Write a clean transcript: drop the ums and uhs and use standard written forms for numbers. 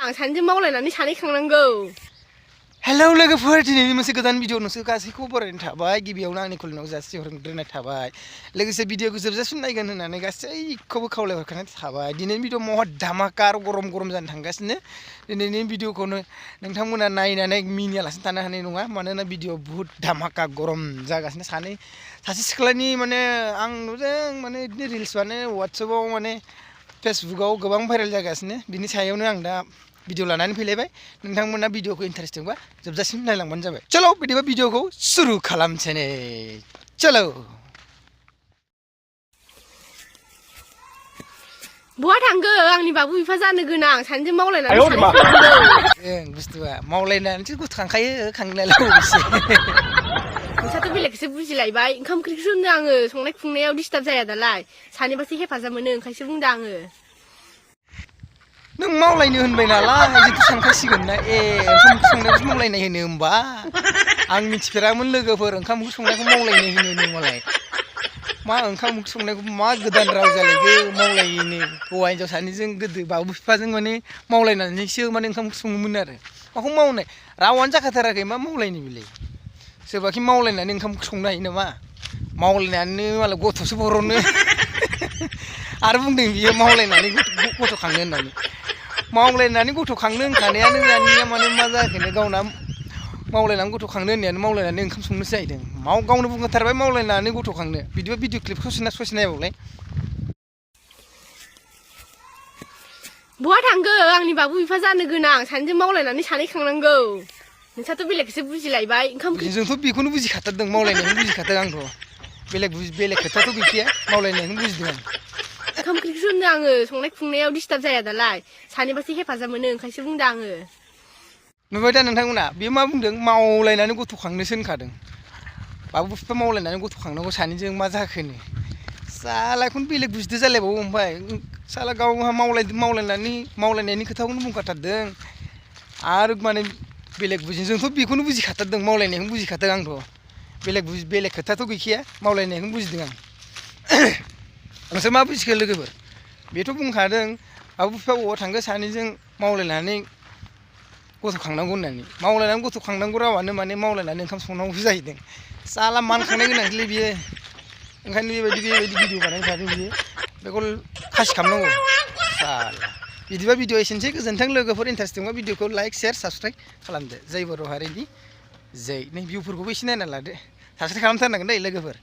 आं सानैजों मावलायनानै सानै खांनांगौ। हेलौ लोगोफोर, दिनैनि मोनसे गोदान भिडिअ नोंसोर गासैखौबो बरायनो थाबाय। गिबियावनो आंनि खुलिनायाव जासिहरग्रोनाय थाबाय। लोगोसे भिडिअखौ जोबजासिम नायगोन होननानै गासैखौबो खावलायहरखानाय थाबाय। दिनैनि भिडिअ महत धामाकार गरम गरम जानो थांगासिनो। दिनैनि भिडिअखौनो नोंथांमोना नायनानै मिनियालासिनो थानो हानाय नङा, मानोना भिडिअ बुहुत धामाका गरम जागासिनो। सासे सिख्लानि माने आं नुदों माने बिदिनो रिल्स बानाय वाट्सएपआव माने फेसबुकआव गोबां भाइरेल जागासिनो। बिनि सायावनो आं दा भिडिअ लानानै फैलायबाय। नोंथांमोना भिडिअखौ इन्टारेस्टिंबा जोबजासिम नायलांबानो जाबाय। चलो बिदिबा भिडिअखौ सुरु खालामसै ने। चलो। बहा थांगो आंनि बाबु बिफा जानो गोनां सानैजों मावलायनानै सानै खांनांगौ। बुस्थुआ मावलायनानैसो गथ' खांखायो, खांनायालाय अबेसे। नोंस्राथ' बेलेगखौसो बुजिलायबाय। ओंखाम ओंख्रिखौसो होनदों आङो। संनाय खुंनायाव डिस्टार्ब जाया दालाय। सानैबासो हेफाजाब मोनो, ओंखायसो बुंदों आङो। नों मावलायनो होनबाय नालाय जोंथ' सानखासिगोन ना। ओंखाम ओंख्रि संनायखौसो मावलायनाय होनो होमबा। आं मिथिफेरामोन लोगोफोर, ओंखाम ओंख्रि संनायखौ मावलायनाय होनो मालाय। मा ओंखाम ओंख्रि संनायखौ मा गोदान राव जालायखो मावलायनो। हौवा हिन्जाव सानैजों गोदो बाबु बिफाजों माने मावलायनानैसो माने ओंखाम ओंख्रि सङोमोन आरो। माखौ मावनाय रावानो जाखाथाराखै, मा मावलायनो बेलाय। सोरबाखि मावलायनानै ओंखाम ओंख्रि संनो हायो नामा। मावलायनानै मालाय गथ'सो बर'नो। आरो बुंदों बियो मावलायनानै गथ' खांनो होननानै। मावलायनानै गथ' खांनो होनखानायानो दानिया माने मा जाखोनो, गावना मावलायनानै गथ' खांनो होननायानो मावलायनानै ओंखाम संनोसो जाहैदों। गावनो बुंखाथारबाय मावलायनानै गथ' खांनो। बिदिबा भिडिअ क्लिपखौ ससे नायबावलाय। बहा थांगो आंनि बाबु बिफा जानो गोनां सानैजों मावलायनानै सानै खांनांगौ। नोंस्राथ' बेलेगखौसो बुजिलायबाय। जोंथ' बेखौनो बुजिखाथारदों, मावलायनायखौनो बुजिखादों आंथ'। बेलेग खोथाथ' गैखाया, मावलायनायखौनो बुजिदों आं। ओंखाम ओंख्रिखौसो होनदों आङो। संनाय खुंनायाव डिस्टार्ब जाया दालाय। सानैबासो हेफाजाब मोनो, ओंखायसो बुंदों आङो। नुबाय दा नोंथांमोना, बे मा बुंदों मावलायनानै गथ' खांनोसो होनखादों। बाबु बिफा मावलायनानै गथ' खांनांगौ सानैजों मा जाखोनो। सालाखौनो बेलेग बुजिदो जालायबावो। ओमफ्राय साला गावहा मावलायनायनि खोथाखौनो बुंखाथारदों। आरो माने बेलेग बुजिनो, जोंथ' बेखौनो बुजिखाथारदों, मावलायनायखौनो बुजिखादों आंथ'। बेलेग खोथाथ' गैखाया, मावलायनायखौनो बुजिदों आं। नोंसोर मा बुजिखो लोगोफोर? बेथ' बुंखादों बाबु बिफा बबावबा थांगो सानैजों मावलायनानै गथ' खांनांगौ होननानै। मावलायनानै गथ' खांनांगौ रावानो माने मावलायनानै ओंखाम संनांगौसो जाहैदों। साला मानखांनाय गोनांसोलै बियो। ओंखायनो बेबायदि भिडिअ बानायबाय थादों बियो। बेखौ खासि खालामनांगौ साला। बिदिबा भिडिअ एसेनोसै। गोजोन्थों लोगोफोर। इन्टारेस्टिंबा भिडिअखौ लाइक, शेयार, साबसक्राइब खालामदो। जै बर' हारिनि जै। नै भिउफोरखौबो एसे नायना लादो। साबसक्राइब खालामथारनांगोन दै लोगोफोर।